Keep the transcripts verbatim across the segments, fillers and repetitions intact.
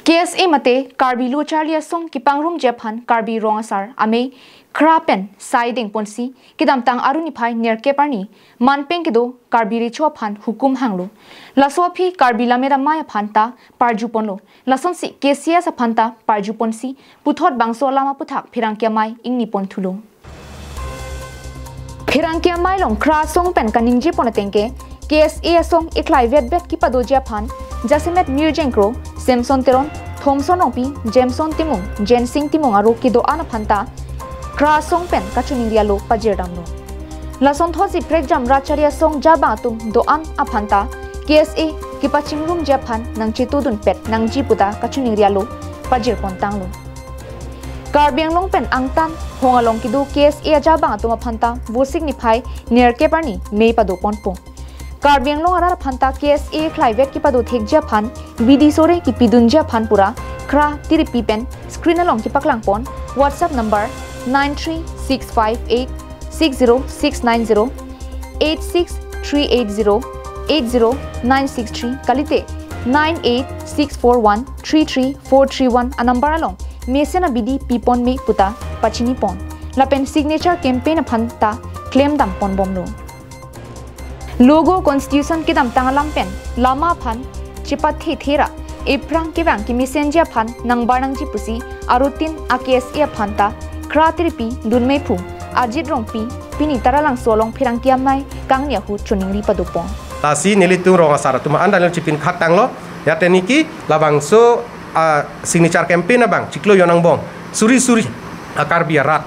K S A mate Karbi Lo Charli Asong kepangrumji aphan Karbi Rong Asar amei khra pen sai dengponsi kedamtang Aru niphai nerkep arni manpeng kedo Karbi Recho aphan hukum hanglo. Laso aphi Karbi Lammet Amei aphan ta parjuponlo. Lasonsi K C S aphan ta parjuponsi puthot bangso alam aputhak pherangke amei ingniponthulo. Pherangke amei along khra asong pen kaningjepon ateng ke K S A asong eklai vetvet kepadoji aphan jasemet Mirjeng Kro, Samson Teron, Thomson Rongpi, Jameson Timung, Jensing Timung aro kedo-an aphan ta khra asong pen kachiningri alo pajirdamlo. Lasonthotsi prekjam Rat Charli Asong jabang atum do-an aphan ta K S A kepachingrumji aphan nangchetudunpet nangji puta kachiningri alo pajirpontanglo. Karbi Anglong pen angtan hong along kedo K S A ajabang atum aphan ta Vosik niphai nerkep arni mei padoponpo. Karbi Anglong arat aphan ta K S A eklai vet kepado thekji aphan bidi sore kepidunji aphan pura khra tiripi pen screen along kepaklangpon WhatsApp number nine three six five eight six zero six nine zero, eight six three eight zero eight zero nine six three kalite nine eight six four one three three four three one anumber along mesen abidi piponme puta pachinipon. Lapen signature campaign aphan ta klemdamponbomlo. Logo constitution kedamtang alam pen lama aphan chepathe thera ephrang kevang kemesenji aphan nangbar nangji pusi arutin a K S A aphan ta khra tiripi dunmeiphu Ajit Rongpi pini Taralangso along pherangke amei kangni ahut chiningri padopon. Lasi nelitum rong asar atum an Daniel chipin khat tanglo, yate niki labangso a signature campaign abang chiklo jon angbong suri suri a Karbi arat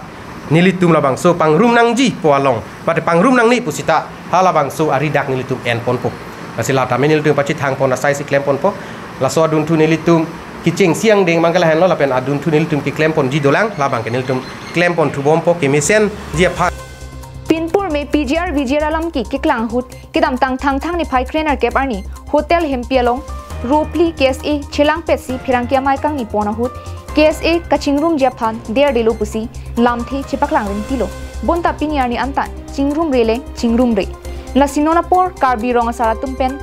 nelitum labangso pangrum nangji pu along, mate pangrum nangne pusita halabangso aridak nelitum enponpo. Lasi la tame nelitum pachethangpon asai si klemponpo. Laso adunthu nelitum kechengsi angdeng abang ke lahenlo, lapen adunthu nelitum keklemponji dolang, labang ke nelitum klemponthubompo kemesenji aphan. Pinpur me P G R V G R alam ke keklang ahut kedamtang Thangthang niphai krenerkep arni Hotel Hempi along ropli K S A chelangpetsi pherangke amei kangnipon ahut K S A kachingrumji aphan derdelo pusi lamthe chepaklang ringtilo. Bonta pini arni anta chingrumre le chingrumre. Lasi non apor Karbi Rong Asar atum pen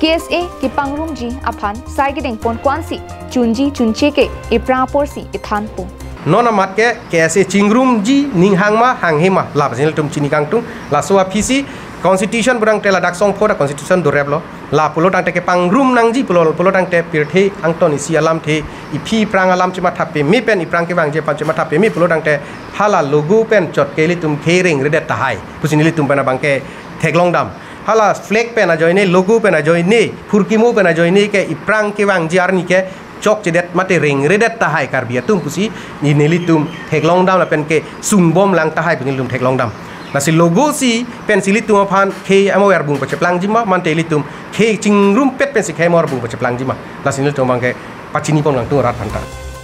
K S A kepangrumji aphan sai kedengpon ko-ansi chunji chunche ke ephrang aporsi ethanpo. Non amat ke K S A chingrumji ning hang ma hanghe ma lap nelitum chini kangtung. Laso aphisi constitution pulotangte ladak songpho ta constitution doreplo. La pulotangte kepangrum nangji pulo pulotangte pirthe angton isi alamthe iphi ephrang alam chematha peme pen ephrang kevangji aphan chematha peme pulotangte hala logo pen chot ke ilitum khei rengredet tahai pusi nelitum pen abang ke theklongdam. Hala flag pen ajoine, logo pen ajoine, phurkimo pen ajoine ke ephrang kevangji arni ke chokchedet mate rengredet tahai Karbi atum pusi nelitum theklongdam lapen ke sungbomlang tahai pu nelitum theklongdam. Lasi logo si pensi ilitum aphan khei amo arbung pacheplangji ma, mate ilitum khei chingrumpet pensi khei amo arbung pacheplangji ma. Lasi nelitum abang ke pachiniponlang tu rat aphan ta.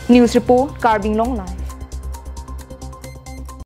News report, Karbi Anglong Live.